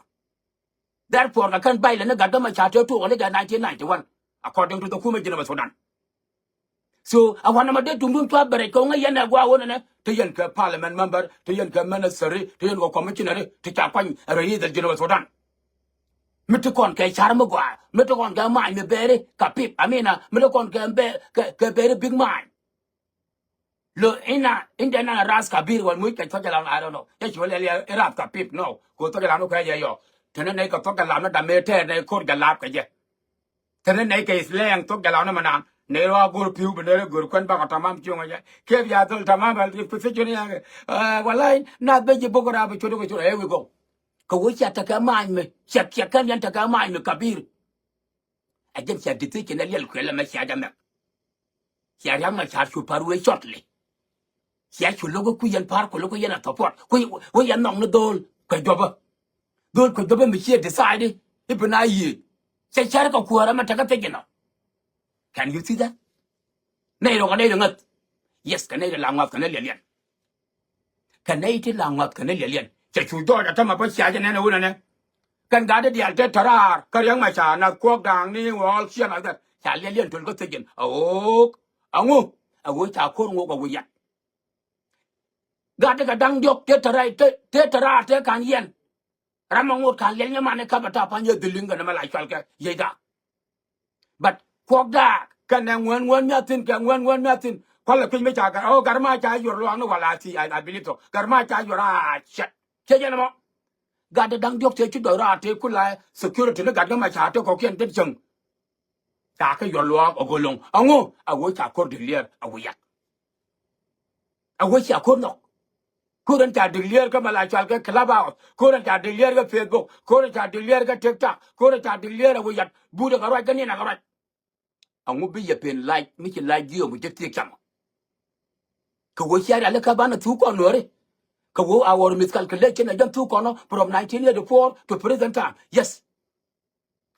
Therefore kɛ kɛn violence ni Gat Macar tëë tuɔɔk ni kɛ nineteen ninety-one, according to the kumɛ Jinub Sudan. So a wanɛ ma dee duŋdun cua bɛ rɛc kɛ ɣöö ŋäc yɛn ɛ gua̱a̱ ɣöö nɛnɛ te yɛn kɛ parliament member, te yɛn kɛ minister, te yɛn kɛ commissioner ti ca kuany ɛ rɛy Jinub Sudan. Mi ti kɔn kɛ car mi gɔaa, mi ti kɔn kɛ mac mi bɛɛri kɛ pip, amina, mi ti kɔn kɛ bɛ, kɛ, kɛ bɛɛri big mac. Lo ina, inda na ras kabir wal muc kɛ thok jalan, I don't know. Yɛ ci wal yɛ ras kabir, no. Ko thok jalan ko yɛ yɔ. Tene ne ko thok jalan na da me ter ne kor jalap kɛ jɛ. Tene ne kɛ slang thok jalan na manan. Ne ro gur piu be ne ro gur kwen ba ko tamam kiong jɛ. Ke bia dol tamam al position ya. Ah, wallahi na be ji bogora be chodo ko chodo. Here we go. Ko wo cia tekɛ mac me. Cia, cia kan yan tekɛ mac me kabir. Ɛ jɛn cia decision ɛ liɛl kuɛl ɛmɛ cia jɛ mɛk. Cia Riɛk Macar cu Par wee shortly. Cia cu lo̱k ku yɛn Par ku lo̱k ku yɛn a support. Ku, ku yɛn nhɔk ni dho̱l kɛ juɔpä. Dho̱l kɛ juɔpä mi cie decide i̱ bi na yiëë. Cɛ cär kɛ kuäärä mɛ tekɛ thiec inɔ. Can you see that? Nɛy rɔ kɛ nɛy rɔ ŋäth. Yes, kɛ nɛy rɔ la ŋuath kɛ nɛy liɛliɛn. Kɛ nɛy ti la ŋuath kɛ nɛy liɛliɛn. Cɛ cu jɔɔc a tämɛ bä cia jɛ nɛn ɛ wunɛ nɛ. Kɛn gat di diaal te tɔ̱ raar kä Riɛk Macar na kuɔk da̱a̱ŋ ni all shit like that. Ca liɛliɛn töl kä thiec in. A ɣöök. Aŋu. A ɣöö ca ko̱r ŋok a wi̱i̱ yat. Gat di kɛ da̱ŋ diɔ̱k te tɔ̱ raar te, te tɔ̱ raar te ka̱n yɛn. Ram ma ŋot ka̱n liɛl nyɛ man i̱ kap ɛ tap pa̱ny yɛ dhil li̱ŋ kɛn ɛmɛ la cual kɛ yiëcda. But kuɔk daak kɛnɛ ŋuɛn ŋuɛn mi a thi̱n kɛ ŋuɛn ŋuɛn mi a thi̱n. Kualɛ kui̱c mi ca Gat, oh, Gat Macar yuɔr luaak ni wala thi, I, I believe so. Gat Macar yuɔr a cɛt. Cɛ jɛn ɛmɔ. Gat di da̱ŋ diɔ̱k tëë ci dɔ̱k raar tëë ku la security ni Gat Macar tëë kɔ̱kiɛn tet cäŋ. Ca kɛ yuɔr luaak ɛ go̱l lo̱ŋ. Aŋu, a ɣöö ca ko̱r declare a wi̱i̱ yak. A ɣöö cia ko̱r nhɔk. Ko̱r in ca declare kä mɛ la cɔal kɛ Clubhouse. Ko̱r in ca declare kä Facebook. Ko̱r in ca declare kä TikTok. Ko̱r in ca declare ɛ wi̱i̱ yat. But ɛ kɛ ruac kä ni̱n ɛ kɛ ruac. Aŋu bi yɛ pen lac mi ci lac ji̱ ɛ mu jɛ thiek camɔ. Kɛ wee cia rialikä banɛ thuk kɔn Nuääri. Kɛ wee our miscalculation ɛ jɛn thuk kɔn from nineteen eighty-four to present time. Yes.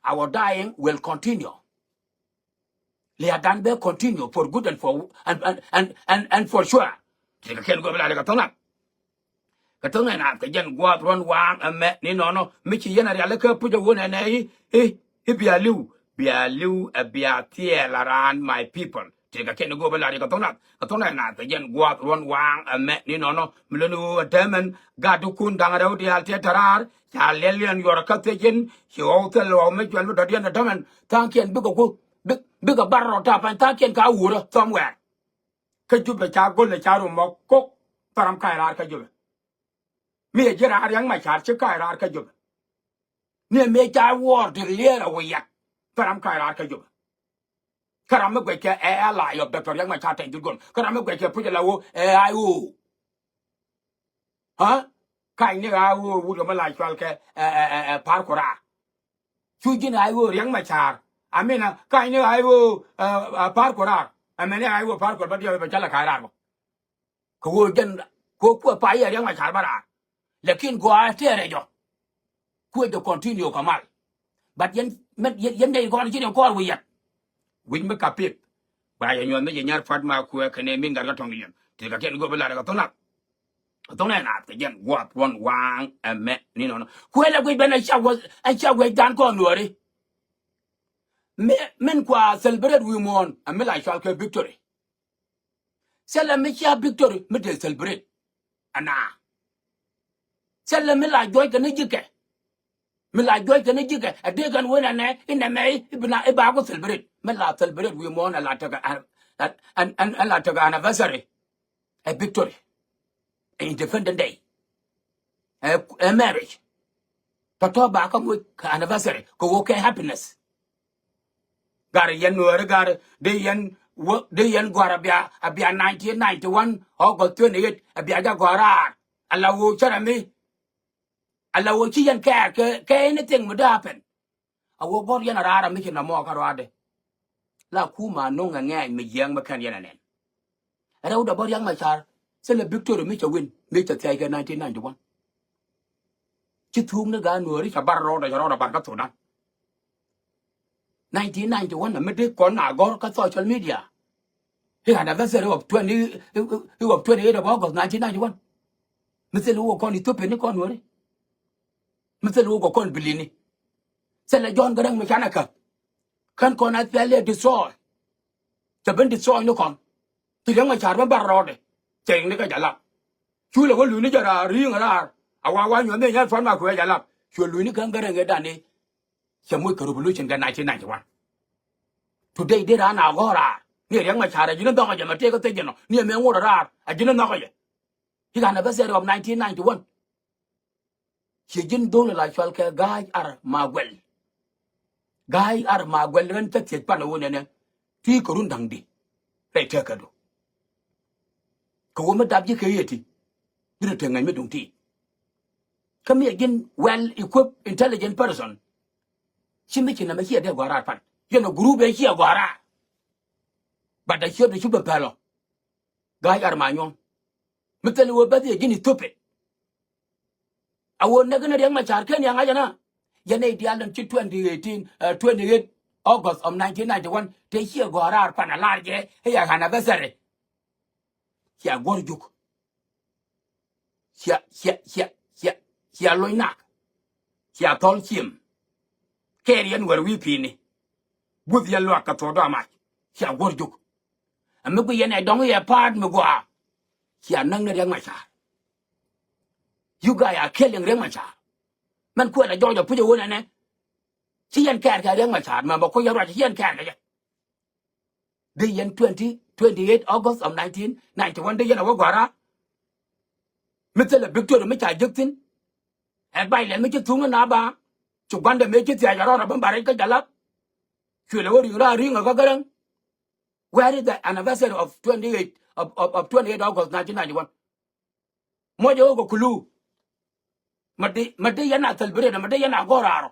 Our dying will continue. Liadan bɛ continue for good and for, and, and, and, and, and for sure. Ti kɛ kɛn go̱o̱p la ri kɛ thɔŋ nath. Kɛ thɔŋ nath kɛ jɛn gua̱a̱th ruɔ̱n waaŋ ɛmɛ ni nɔnɔ mi ci yɛn a rialikä puc a wun ɛnɛ i̱, i̱, i̱ bia li̱w, bia li̱w ɛ bia thiɛɛl around my people. Ti kɛ kɛn go̱o̱p la ri kɛ thɔŋ nath. Kɛ thɔŋ nath kɛ jɛn gua̱a̱th ruɔ̱n waaŋ ɛmɛ ni nɔnɔ mi lon i̱ ɣöö ɛ tɛmɛn gat ti kun da̱ŋ rɛw diaal tiɛt tɛ raar. Ca liɛl yɛn yuɔr kä thiec in ci ɣɔw thil ɣɔw mi cuɛl mi dɔ̱diɛn ɛ tämɛn tha̱a̱ŋkiɛn bikɛ ku, bik, bikɛ bar rɔ tap pany tha̱a̱ŋkiɛn ka wuurä somewhere. Kä Jubɛ ca go̱l ɛ ca rum mɔ kok. Thɔram ka̱c raar kä Jubɛ. Mi ɛ ji̱ raar Riɛk Macar ci ka̱c raar kä Jubɛ. Ni ɛ mëë ca wuɔɔr ti liɛɛr ɛ wi̱i̱ yat. Thɔram ka̱c raar kä Jubɛ. Kä ram mi guɛckɛ ɛ ally of Doctor Riɛk Macar tɛy jut gɔn. Kä ram mi guɛckɛ puc ɛ la ɣöö ɛ I O. Ha? Ka̱ny ni ɣa̱a̱ ɣöö wut kɛ mi la cual kɛ ɛ, ɛ, ɛ, ɛ, Pa̱a̱r Kuɔraar. Cu ji̱n ɣa̱a̱ ɣöö Riɛk Macar. Amina ka̱ny ni ɣa̱a̱ ɣöö ɛ, ɛ, Pa̱a̱r Kuɔraar. Amina ɣa̱a̱ ɣöö Pa̱a̱r Kuɔraar bä diɔ̱k bɛ cä la ka̱a̱c raar bä. Kɛ ɣöö jɛn kɛ ɣöö kuɛ pay yɛ Riɛk Macar bä raar. Lakin gɔaa tɛɛrɛ jɔ. Kuɛ jɛ continue kɛ mal. But yɛn, mɛn, yɛn, yɛn nɛy kɔn ci ni kɔɔr wi̱i̱ yɛt. Wi̱c mi ka pith. Ba yɛ nyuɔth mi yɛ nyar pua̱t ma kuɛ kɛnɛ min gat kä tɔŋ liɛm. Ti kɛ kɛn go̱o̱p bi lat kɛ thɔn nath. Thɔn nath kɛ jɛn gua̱a̱th ruɔ̱n waaŋ ɛmɛ ni nɔnɔ. Kuɛ lɛ guic ben a cia wä, a cia wä dan kɔn Nuääri. Mi, min kua celebrate wi̱i̱ muɔ̱ɔ̱n, a mi la cual kɛ victory. Thilɛ mi cia victory mi dee celebrate. Ana. Thilɛ mi la juɔc kɛ ni ji̱kɛ. Mi la juɔc kɛ ni ji̱kɛ. A dee kɛn wen ɛnɛ, inɛ mɛ, i̱ bina, i̱ ba ku celebrate. Mi la celebrate wi̱i̱ muɔ̱ɔ̱n a la tekɛ an, an, an, an la tekɛ anniversary. Ɛ victory. Ɛ Independent Day. Ɛ, ɛ marriage. Tɔ̱tɔ̱ ba kä moc kɛ anniversary kɛ wä kɛ happiness. Gar yɛn Nuääri gar di yɛn wä, di yɛn gɔ̱a̱r a bia, a bia nineteen ninety-one August twenty-eight a bia jɛ gɔ̱a̱r raar. A la wä cärɛ mi. A la wä ci yɛn kɛɛr kɛ, kɛ anything mi dee happen. A wä gɔ̱r yɛn a raar a mi ci nɔmɔ kä ruaadɛ. La kumɛ a nuŋ ɛ ŋɛɛny mi jiääk mi kɛn yɛn ɛ nɛn. Rɛw dɛ bä Riɛk Macar thilɛ victory mi cɛ win mi cɛ thia̱c kɛ nineteen ninety-one. Ci thuuk ni gaat Nuääri cɛ bar rɔɔdɛ, cɛ rɔɔdɛ bar kä Thudan. Nineteen ninety-one mi dee kɔn a gɔ̱r kä social media. I̱ anniversary of twenty, i̱, i̱, i̱ of twenty-eight of August nineteen ninety-one. Mi thil wä kɔn Ethiopia ni kɔn Nuääri. Mi thil wä kɔn bilini. Thilɛ John Garang mi canɛ käth. Kän kɔn a thilɛ destroy. Cɛ ben destroy ni kɔn. Ci Riɛk Macar ben bar rɔɔdɛ. Cɛ riŋ ni kä Jalap. Cu lɛ wä luny ni jɛ raar ri̱i̱ŋ raar. A wa wa nyuɔ̱th ni nyal pua̱n ma kuɛ Jalap. Cuɛ luny ni kän Garang ɛ dan ni. Cɛ moc kɛ revolution kɛ nineteen ninety-one. Today dee raan a gɔ̱r raar. Ni Riɛk Macar a ji̱n ni nhɔkɛ jɛ mɛ tëë kä thec jɛ nɔ. Ni ɛmɛ ŋot raar. A ji̱n ni nhɔkɛ jɛ. I̱ kɛ anniversary of nineteen ninety-one. Ciɛ ji̱n dhol la cual kɛ Ga̱a̱c Ar Maguɛl. Ga̱a̱c Ar Maguɛl ɣän cä thiec pan ɣöö nɛnɛ. Ti kɛ run da̱ŋ di. Rɛy tekädu. Kɛ ɣöö mi dap ji̱ kɛ yɛ ti. Ji̱n ɛ te ŋäc mi duŋ ti. Kä mi ɛ ji̱n well equipped intelligent person. Ci mi ci nɛmɛ ciɛ dee gɔ̱a̱r raar pan. Yɛn ɛ group ɛ ciɛ gɔ̱a̱r raar. But ɛ ciöt ɛ cu bɛ pɛl ɔ. Ga̱a̱c Ar Manyuɔ̱ŋ. Mi thil wee bäth yɛ ji̱n Ethiopia. A wee näk ni Riɛk Macar ken yaŋ a jɛn a. Jɛn nɛy diaal den ci twenty eighteen, uh, twenty-eight August of nineteen ninety-one. Te ciɛ gɔ̱a̱r raar pan a lar jɛ i̱ ya anniversary. Cia guɔ̱r juk. Cia, cia, cia, cia, cia loc nak. Cia thɔl ciem. Kɛɛr yɛn wär wi̱i̱ pi̱i̱ni. Guth yɛn luak kɛ thuɔ̱k dɔ̱a̱ mac. Cia guɔ̱r juk. Ɛ mi gui yɛn ɛ dɔ̱ŋ yɛ pa̱a̱t mi gua̱a̱. Cia näk ni Riɛk Macar. You guys are killing Riɛk Macar. Mɛn kuɛl ɛ jɔɔc ɛ puc ɛ wun ɛnɛ. Ci yɛn kɛɛr kɛ Riɛk Macar mɛ bɛ kuc yɛn ruac ci yɛn kɛɛr kɛ jɛ. Dee yɛn twenty, twenty-eight August of nineteen ninety-one dee yɛn a wä gua̱ra. Mi thilɛ victory mi ca jek thi̱n. Ɛ bac lɛl mi ci thuŋ ni na ba. Ci gua̱ndɛ mi ci thiac a rɔɔd a bä mbarɛc kä Jalap. Cuɛ lɛ wä ri̱ŋ raar ri̱ŋ a kä Gäräŋ. Where is the anniversary of twenty-eight of, of, of twenty-eight August nineteen ninety-one? Muɔcɛ ɣöö kɛ kulu. Mɛ di, mɛ di yɛn a celebrate, mɛ di yɛn a gɔ̱r raar ɔ.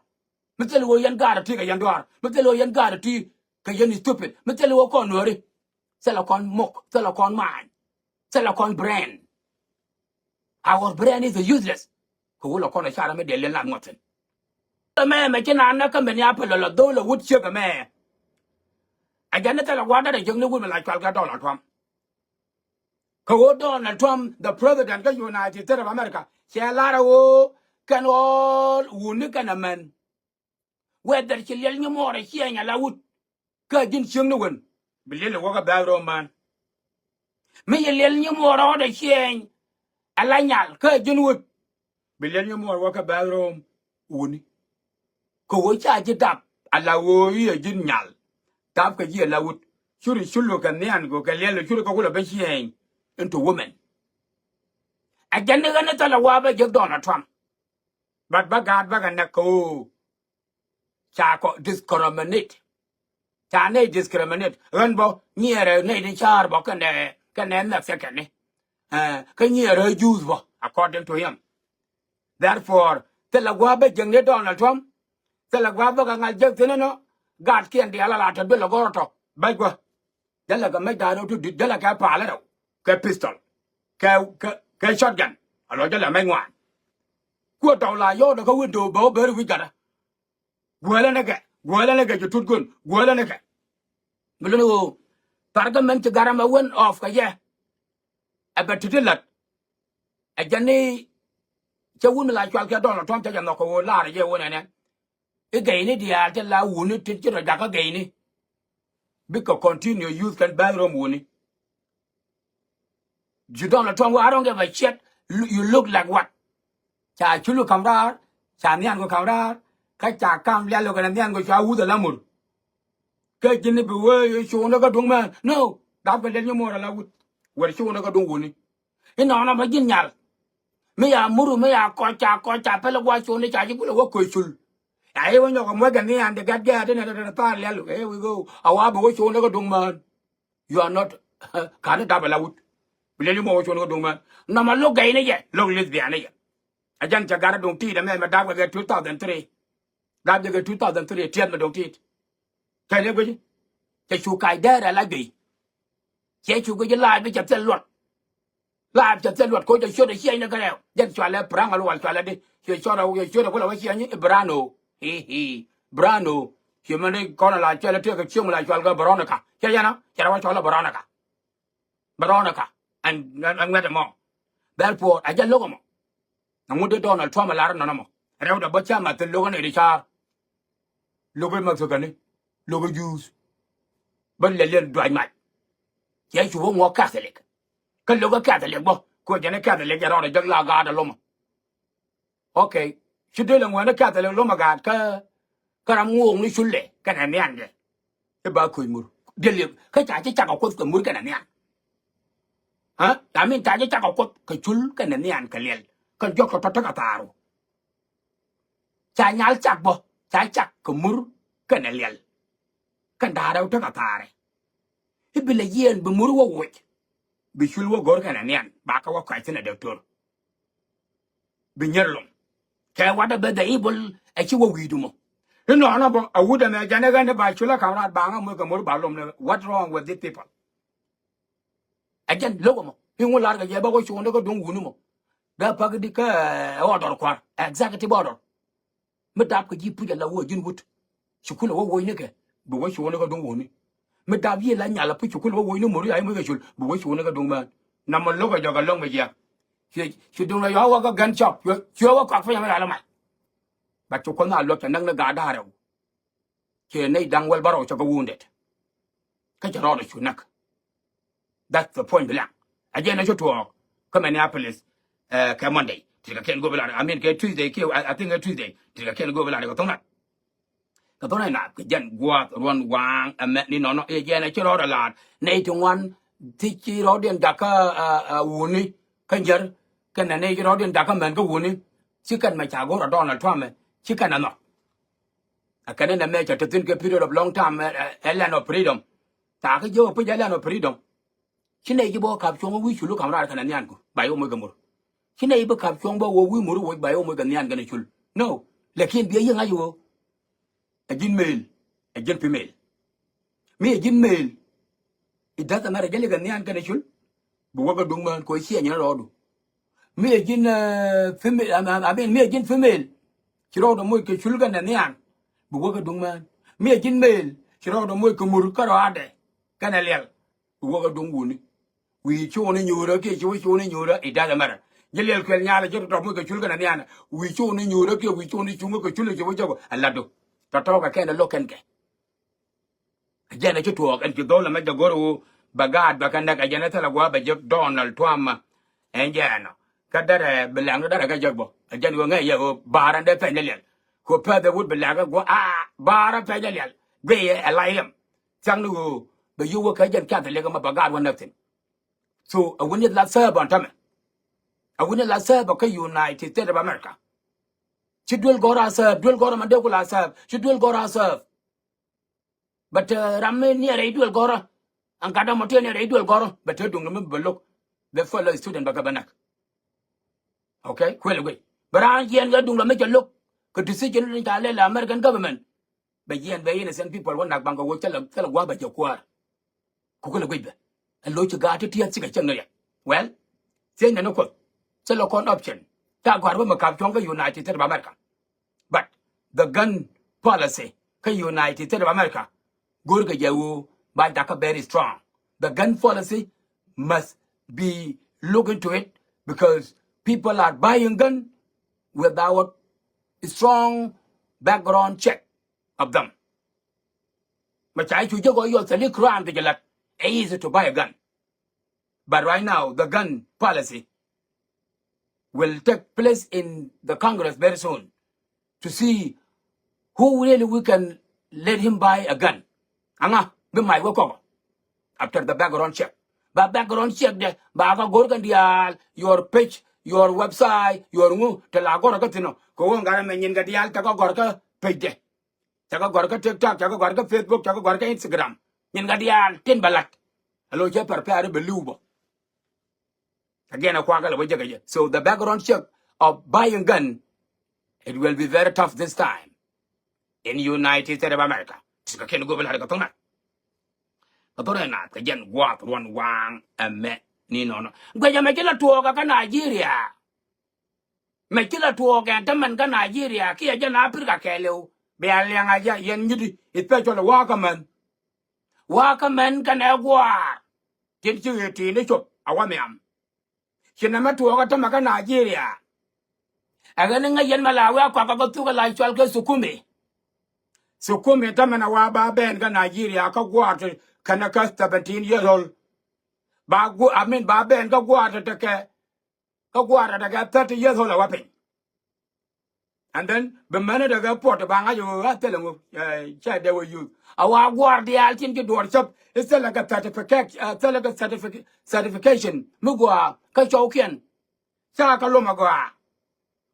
Mi thil ɣöö yɛn gaat ɔ ti kɛ yɛn duaar. Mi thil ɣöö yɛn gaat ɔ ti kɛ yɛn stupid. Mi thil ɣöö kɔn nuääri. Thilɛ kɔn mok, thilɛ kɔn maany. Thilɛ kɔn brain. Our brain is useless. Kɛ wulɛ kɔn a cara mi dee liɛl na ŋuɔthin. Mɛ mɛ ci naan nä kä Minneapolis lɔ dhol a wut ciek ɛmɛ. A jɛn ni thilɛ gua̱a̱r dat a jiäkni wut mi la cual kɛ Donald Trump. Kɛ ɣöö Donald Trump, the president kä United States of America, cɛ lar a ɣöö kɛn ɣɔɔl wuni kɛn a män. Whether ci liɛl nyimuɔɔr a ciɛny ala wut kä ji̱n cieŋni wen, bi liɛl wä kä bathroom man. Mi ci liɛl nyimuɔɔr rɔɔdɛ ciɛny ala nyal kä ji̱n wut, bi liɛl nyimuɔɔr wä kä bathroom wuni. Kɛ ɣöö ca ji̱ dap ala ɣöö i̱ a ji̱n nyal. Dap kɛ ji̱ ala wut. Curi culu kɛ nhian kɛ liɛl curi kɛ wulɛ ben ciɛny into women. A jɛn ni ɣän ni thilɛ wa bä jek Donald Trump. But bä gaat bä kɛ näk kɛ ɣöö ca kɔ discriminate. Ca nɛy discriminate ɣän bä nyiɛɛrɛ nɛy ni ca̱a̱r bä kɛnɛ kɛnɛ mɛk thɛkɛni. Kä nyiɛɛrɛ Jews bä according to him. Therefore thilɛ gua̱a̱ bä jiäkni Donald Trump. Thilɛ gua̱a̱ bä kɛ ŋa̱l jek thi̱n inɔ. Gatkiɛn diaal ala tɔ duël ɛ gɔ̱r ɔ tɔ bäc gua̱. Jälɛ kɛ mec da̱a̱n rɛw ti di̱t, jälɛ kɛ paalä rɛw, kɛ pistol, kɛ kɛ kɛ shotgun. A lɔ jälɛ mec ŋuan. Kuɔ tɔw la yɔɔdɛ kä window bɛ wä ber wi̱c gatdä. Guäälä ni kɛ, guäälä ni kɛ ci tut gön, guäälä ni kɛ. Mi luni ɣöö tharkä mɛn ci gat ɛmɛ wän off kɛ yɛ. Ɛ bɛ ti̱ti̱ la̱t. Ɛ jɛn ni cɛ wun mi la cual kɛ Donald Trump cɛ jɛ nhɔk kɛ ɣöö la̱r ɛ jɛ wun ɛnɛ. I̱ gɛyni diaal ti la wuni ti ci rɔ jakä gɛyni. Bikɛ continue use kɛn bathroom wuni. Ji̱ Donald Trump wä, I don't give a shit. Lu- you look like what? Ca culu kam raar, ca nhianku kam raar. Kä ca kam lial kɛnɛ nhianku ca wuth ala mur. Kä ji̱n ni bi wee cuŋdä kä duŋ mɛn. No. Dap kɛ liɛl nyimuɔɔr ala wut. Wër cuŋdä kä duŋ wuni. Inɔnɔ bä ji̱n nyal. Mi ya muru mi ya kɔc ca kɔc ca pɛlɛ gua̱c cuŋdä ca ji̱ gulɛ wä köc cul. Ya i̱ wä nyɔk ɛ muɛc kɛ nhian ti gat gɛɛt inɛ tɛtɛ thaar lial. Here we go. A wa bi wä cuŋdä kä duŋ mään. You are not. Ka̱n i̱ dap ala wut. Bi liɛl i̱ muɔ wä cuɔ̱n kä duŋ mɛn. Nɔmɔ lo̱k gɛy ni jɛ, lo̱k lesbian ni jɛ. A jɛn cɛ gat a duŋ ti̱i̱t ɛmɛ mɛ dap kɛ kɛ two thousand three. Dap jɛ kɛ two thousand three tiɛth mɛ duŋ ti̱i̱t. Kɛn i̱ guic. Cɛ cu kac dɛɛr ala juey. Cɛ cu guic i̱ laap i̱ cɛ thil luɔt. Laap cɛ thil luɔt koc cɛ ciöt ɛ ciɛny ni kɛ rɛw. Jɛn cualɛ piraŋ a luɔl cualɛ di. Cɛ ciöt ɛ, cɛ ciöt ɛ kulɛ wä ciɛny i̱ brano. Hi hi. Brano. Ci mɛn i̱ kɔn a la cuɛl i̱ tëëk kɛ cieŋ mi la cual kɛ Veronica. Cɛ yɛn a cɛ rɛw a cual i̱ Veronica. Veronica. Ɛn ɛn ŋuɛt ɛmɔ. Therefore a jɛ lo̱k ɛmɔ. Ɛŋu dee Donald Trump ɛ lar ɛnɔnɔ mɔ? Rɛwdɛ bä cä math lo̱k ɛn ɛ ri ca̱a̱r. Lo̱k ɛ Mexican ni. Lo̱k ɛ Jews. Bä lɛl yɛn duac mac. Cɛ cu wä ŋuɔ Catholic. Kä lo̱k ɛ Catholic bä. Kɛ jɛn ɛ Catholic jɛ rɔɔdɛ jek la gaat ɛ lomɔ. Okay. Ci dee lɛ ŋuɛn ɛ Catholic lomɔ gaat kä kä ram ŋuɔɔk ni cul lɛ kɛnɛ nhian jɛ. I̱ ba köc mur. Diɛl yɛ kä ca ci cak a Kuoth kɛ mur kɛnɛ nhian. Ɛ? I mean ca ci cak a Kuoth kɛ cul kɛnɛ nhian kɛ liɛl. Kɛn jɔk tɔ̱tɔ̱ tekɛ thaar ɔ. Ca nyal cak bä, ca cak kɛ mur kɛnɛ liɛl. Kɛn da̱a̱r rɛw tekɛ thaarɛ. I̱ bi lɛ yiɛn bi mur wä woc. Bi cul wä go̱r kɛnɛ nhian ba kɛ wä kɔc thi̱n ɛ dɔktor. Bi nyier lom. Kɛ watdä bɛ the evil ɛ ci wä wi̱i̱du mɔ. Inɔnɔ bä a wut ɛmɛ jɛn ɛ ɣän i̱ ba cul ɛ ka̱m raat ba ŋä muec kɛ mur ba lom ni. What wrong with these people? Ɛ jɛn lo̱k ɛmɔ i̱ ŋu lar kɛ jɛ bä wä cuɔ̱ŋdä kä duŋ wuni mɔ. Dee pak di kä ɛ order kua̱r, executive order. Mi dap kɛ ji̱ puc ala wä ji̱n wut. Cukul a wä woc ni kɛ bi wä cuɔ̱ŋdä kä duŋ wuni. Mi dap yiëë la nyal a puc cukul wä woc ni mor ya i̱ muec kɛ cul bi wä cuɔ̱ŋdä kä duŋ mään. Namɔ lo̱k ɛ jɔk a lo̱k mi jiɛk. Cuɛ cu duŋ la yɔ̱a̱ wä kä gɛn cɔp cuɛ wä kuak piny a mi ral a mac. Bat cu kuɔth na luɔk cɛ näk ni gaat da̱a̱r rɛw. Ciɛ nɛy da̱ŋ wäl bärɔw cɛ kɛ wounded. Kä cɛ rɔɔdɛ cu näk. That's the point blank. A jɛn a cu tuɔɔk kä Minneapolis kɛ Monday. Ti kɛ kɛn go̱o̱p ilan, I mean kɛ Tuesday kiɛ, I think kɛ Tuesday. Ti kɛ kɛn go̱o̱p ilan kɛ thoŋ nat. Kɛ thoŋ nat kɛ jɛn gua̱a̱th ruɔ̱n waaŋ ɛmɛ ni nɔnɔ i̱ jɛn a ci rɔɔdɛ laat nɛy ti ŋuan. Ti ci rɔɔdiɛn jakä wuni kä nyier kɛnɛ nɛy ci rɔɔdiɛn jakä mɛn kä wuni. Ci kɛn mɛ ca go̱o̱r a Donald Trump mɛ ci kɛn a nhɔk. Ɛ kɛn in ɛmɛ cɛ te thi̱n kɛ period of long time ɛ land of freedom. Thakä jiök ɛ puc ɛ land of freedom. Ci nɛy ji̱ bä wä ka̱p cuɔ̱ŋ wi̱i̱ culu ka̱m raar kɛnɛ nhianku ba yɛ wä moc kɛ mur. Ci nɛy bi kap cuɔ̱ŋ bä wä wi̱i̱ mur woc ba yɛ wä moc kɛ nhian kɛnɛ cul. No. Lakin bi a yiëŋ a ci wä. Ɛ ji̱n male, ɛ ji̱n female. Mi ɛ ji̱n male, it doesn't matter, jɛ likɛ nhian kɛnɛ cul. Bi wä kɛ duŋ mään kɛ wä ciɛ nyinɛ rɔɔdu. Mi ɛ ji̱n, eh, female, I mean, mi ɛ ji̱n female, ci rɔɔdu moc kɛ cul kɛnɛ nhian. Bi wä kɛ duŋ mään. Mi ɛ ji̱n male, ci rɔɔdu moc kɛ mur kärɔaadɛ kɛnɛ liɛl. Bi wä kɛ duŋ wuni. Wi̱i̱ cuuni nyuurä kiɛ ci wä cuuni nyuurä, it doesn't matter. Ji̱ liɛl kuɛl nyaalɛ ji̱ tɔ̱tɔ̱ moc kɛ cul kɛnɛ nhianɛ. Wi̱i̱ cuuni nyuurä kiɛ wi̱i̱ cuuni cuŋä kɛ cul ci wä jɔk ɛ lat du. Tɔ̱tɔ̱ kɛ kɛn ɛ lo̱k kɛn kɛ. Jɛn ɛ ci tuɔɔk ɛn ci dhɔl ɛmɛ jɛ go̱r ɣöö bɛ gaat bɛ kɛ näk, ɛ jɛn ɛ thilɛ gua̱a̱ bɛ jek Donald Trump. Ɛn jɛn ɔ kä derɛ bi lɛŋ derɛ kɛ jek bä. Ɛ jɛn ɣöö ŋäc yɛ ɣöö ba̱a̱r ɛn dee pɛny ni liɛl. Kɛ pɛth ɛ wut bi lɛŋ ɛ gua̱a̱ a ba̱a̱r ɛ pɛny ni liɛl. Guiy ɛ la yɛm. Thia̱k ni ɣöö bɛ yio̱w wä kä jɛn Catholic ɛmɛ bɛ gaat wä näk thi̱n. So ɛ wuni la serve ɔn tämɛ. Ɛ wuni la serve kä United States of America. Ci duel gɔ̱rä a serve, duel gɔ̱rä ma dee ku la serve, ci duel gɔ̱rä a serve. But, uh, ram mi niɛ rɛy duel gɔ̱rä. An gat dɔ̱mɔ tiɛ niɛ rɛy duel gɔ̱rä, but te duŋdɔ mi bɛ lo̱k. Bɛ fellow student bɛ kɛ bɛ näk. Okay, kuɛl guic. Bɛ raan jiɛn kɛ duŋdɔ mi cɛ lo̱k kɛ decision ni ca lɛl American government. Bɛ jiɛn bɛ innocent people wä nak baŋ kɛ wä thilɛ, thilɛ gua̱a̱th bɛ jɛ kuäär. Ku kɛ lɛ guic bɛ. Ɛ lo̱c ci gaat ti tiɛth cikɛ cieŋ ni riɛk. Well, thiec nɛn ni Kuoth. Thilɛ kɔn option. Ca gɔ̱a̱r bä mi kap cuɔ̱ŋ kä United States of America. But the gun policy kä United States of America, go̱o̱rkɛ jɛ ɣöö ba jakä very strong. The gun policy must be look into it because people are buying gun without strong background check of them. Mɛ ca cu jɛ gɔ yɔth thili crime ti jɛ lat. Ɛ easy to buy a gun. But right now, the gun policy will take place in the Congress very soon to see who really we can let him buy a gun. Aŋa bi mac wä kɔk after the background check. Ba background check dɛ ba kä go̱r kɛn diaal, your page, your website, your ŋu te la gɔr kä thin ɔ. Kɛ wä ŋa̱r mɛ nyin kɛ diaal te kä gɔr kä page dɛ. Cakɛ gɔ̱a̱r kä TikTok, cakɛ gɔ̱a̱r kä Facebook, cakɛ gɔ̱a̱r kä Instagram. Nyin kɛ diaal tin bɛ lat. Alo cɛ prepare bɛ li̱w bä. Again, a kuakä lɛ bä jɛ kɛ jɛ. So the background check of buying gun, it will be very tough this time in United States of America. Ti kɛ kɛn go̱o̱p lat kɛ thoŋ nat. Kɛ thoŋ nat kɛ jɛn gua̱a̱th ruɔ̱n waaŋ ɛmɛ ni nɔnɔ. Guɛc ɛmɛ ci la tuɔɔk kä Nigeria. Mɛ ci la tuɔɔk ɛn tämɛn kä Nigeria kiɛ jɛn Africa kɛɛliw. Bia liɛŋ a jɛ yɛn nyiti, especially wakä män. Wakä män kɛnɛ gua̱a̱r. Tin ci ɣet ti̱i̱n i̱ cop a wä nhiam. Ci nɛmɛ tuɔɔk ɛ tämɛ kä Nigeria. Ɛ ɣän i̱ ŋäc yɛn mɛ la wee a kɔakä kä thuk ɛ la cɔal kɛ Sukumi. Sukumi tämɛn a wa ba bɛn kä Nigeria kä gua̱a̱r ti kɛnɛ kä seventeen years old. Ba gu, I mean, ba bɛn kä gua̱a̱r ti tekɛ kä gua̱a̱r ti tekɛ thirty years old a wä piny. And then bi män ti tekɛ puɔt ba ŋa̱c ɣöö ɣä thilɛ ŋu, eh, cɛ dee wä youth. A wa gua̱a̱r diaal tin ci duɔɔr cäp i̱ thilɛ kɛ certificate, eh, thilɛ kɛ certific-, certification mi gua̱a̱ kä cɔwkiɛn. Ca kä lom a gɔaa.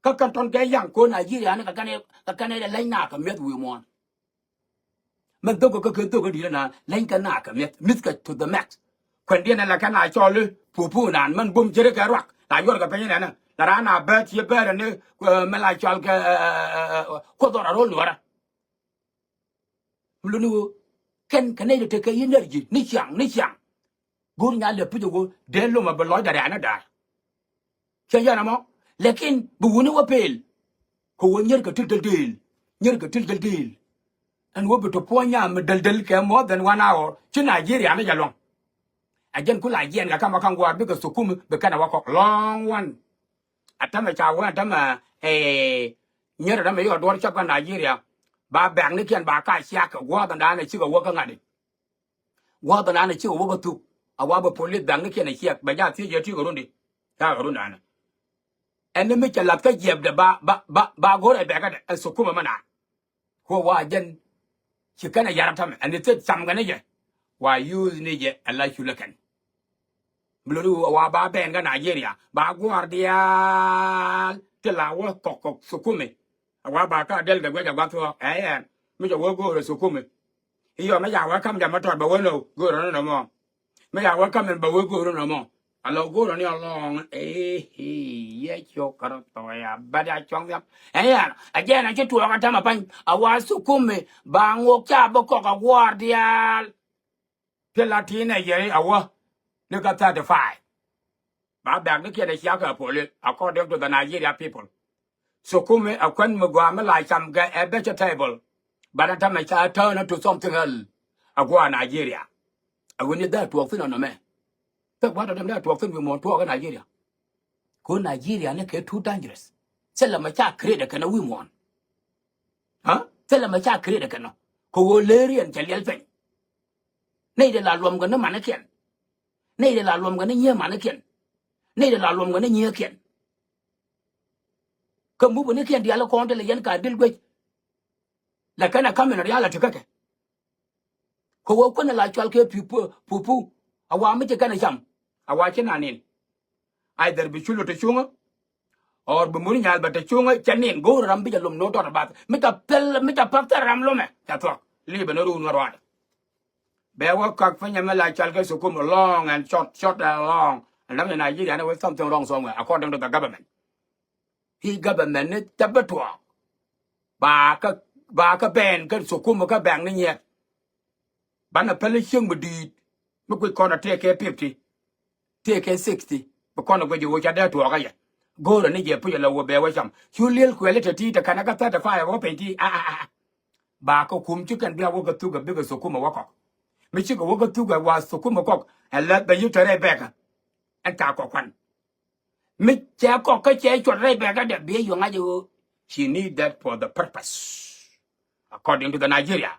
Kä kɛn tɔn kɛ yaŋ ko̱n Nigeria ni kɛ kɛn ɛ, kɛ kɛn ɛ lɛny na kɛ mi̱eth wi̱i̱ muɔ̱ɔ̱n. Mɛn dhok kɛ kɛ dhok kɛ di̱t ɛna leny kɛ na kɛ mi̱eth, mi̱th kɛ to the max. Kuɛn diɛn ɛn la kɛ na cɔl i̱ pupu nan mɛn bum ji̱ ri kɛ ruak la yuɔr kɛ piny nɛnɛ la ran a bɛt yɛ bɛt ɛn i̱ mɛn la cɔl kɛ kuoth ɔr a ro̱l nuɔrä. Mi luni ɣöö kɛn kɛ nɛy dee tekɛ yi̱ energy ni ciaŋ ni ciaŋ. Go̱o̱r nya lɛ puc ɛ ɣöö dee lom a bɛ lɔcdɛ rɛ̈ɛ̈n ɛ da̱a̱r. Cɛ yɛn ɛmɔ lɛkin bi wuni wä pel. Kɛ wä nyɛr kɛ til däl dëël, nyɛr kɛ til däl dëël. Ɛn wä bi ti puɔ̱ny nyam mi däl däl kɛ more than one hour ci Nigeria mi jɛ luɔ̱ŋ. A jɛn ku la jiɛn kɛ kamɛ ka̱ŋ gua̱a̱r bikɛ thukumi bi kɛn ɛ wä kɔk lɔ̱ŋ wan. A tämɛ ca wä a tämɛ, eh, nyɛr a tämɛ yɔ duɔ̱r cɔp kä Nigeria. Ba bɛ̈k ni kiɛn ba ka ciak kɛ gua̱a̱th ɛn da̱a̱n ɛ cikɛ wä kä ŋa̱t i̱. Gua̱a̱th ɛn da̱a̱n ɛ cikɛ wä kä thuk a wa bɛ polis bɛ̈k ni kiɛn ɛ ciak bɛ ja thiec yɛ ti kɛ run di. Ca kɛ run da̱a̱n ɛ. Ɛn ni mi cɛ lath kä jiɛpdɛ ba, ba, ba, ba go̱r ɛ bɛ̈kä dɛ ɛ thukumi mɛ naan. Kuɔ wa jɛn ci kɛn ɛ yar a tämɛ ɛn ni thil cam kɛ ni jɛ. Wa yuuth ni jɛ ɛ la culɛ kɛn. Mi lo̱ri wa ba bɛn kä Nigeria ba gua̱a̱r diaal ti la wä kɔk kɔk thukumi. A wa ba ka del kɛ guɛc a gua̱th wä ɛ yɛn mi cɛ wä go̱o̱r ɛ thukumi. Iyɔ mi ca wä kam jam mi tɔt bɛ wä nɔ go̱o̱r ɛ nɔ mɔ. Mi ca wä kam in bɛ wä go̱o̱r ɛ nɔ mɔ. Alo go̱o̱rä ni alɔŋ, eh, eh, yɛ ciok kärä thɔya, bɛ da cuɔ̱ŋ nhiam. Ɛ yɛn, ɛ jɛn ɛ ci tuɔɔk ɛ tɛmɛ pany, a wa thukumi, ba ŋok ca bi kɔk a gua̱a̱r diaal. Piɛl a ti nɛ yɛ a wä, ni kä thirty-five. Ba bɛk ni kiɛn ɛ ciak ɛ poli, according to the Nigeria people. Thukumi a kuän mi gɔaa mi la cam kɛ ɛ vegetable. Banɛ tamɛ ca turn to something else. A guɔ Nigeria. A wen ni dhɛ tuɔɔk thin ɔnɔ mɛ. Thɛ gua̱a̱r tɔ̱tɔ̱m dhɛ tuɔɔk thin wi̱i̱ muɔ̱ɔ̱n tuɔɔk ɛ Nigeria. Ko Nigeria ni kɛ too dangerous. Thilɛ mɛ ca create kɛn a wi̱i̱ muɔ̱ɔ̱n. Ha? Thilɛ mɛ ca create kɛn ɔ. Ko ɣöö leeriɛn cɛ liɛl piny. Nɛy de la luɔm kɛ ni manikiɛn. Nɛy de la luɔm kɛ ni nyiee manikiɛn. Nɛy de la luɔm kɛ ni nyiee kiɛn. Kä mupunikiɛn diaal kɔn te lɛ yɛn ka dil guec. Lɛ kɛn ɛ ka̱m in reality kä kɛ. Kɛ wä kuän ɛ la cual kɛ pupu, pupu. A wa mi ci kɛn ɛ cam. A wa ci na nin. Either bi culu te cuŋä, or bi muri nyal bɛ te cuŋä, cɛ nin go̱o̱r ram bi jɛ lom no̱o̱t tɔt a bath. Mi ca pɛl, mi ca pak thɛr ram lomɛ, ca thuɔk. Li̱bɛ ni ruun ŋä ruaadɛ. Bɛ wä kak piny ɛmɛ la cal kɛ thukumi long and short, short and long. And then Nigeria ni with something wrong somewhere, according to the government. I̱ government ni ca bi tuɔɔk. Ba kä, ba kä bɛn kä thukumi kä bɛn ni nyiɛt. Banɛ päl i̱ cieŋ mi di̱i̱t. Mi kui̱ kɔn a tëë kɛ fifty. Tëë kɛ sixty. Bi kɔn a guic i̱ ɣöö ca dee tuɔɔk a yɛ. Go̱o̱rä ni jɛ puc a la wä bɛ wä cam. Cu liel kuɛli te ti te kɛn a kä thirty-five wä piny ti. A, a, a, a. Ba kä kum ci kɛn bia wä kä thuk a bikɛ thukumi wä kɔk. Mi cikɛ wä kä thuk a wa thukumi kɔk. Ɛ lɛ bɛ yut te rɛy bɛkä. Ɛn ka kɔk kuan. Mi cɛ kɔk kä cɛ cuɔt rɛy bɛkä dɛ biɛ yuɔŋ a jɛ ɣöö. She need that for the purpose. According to the Nigeria.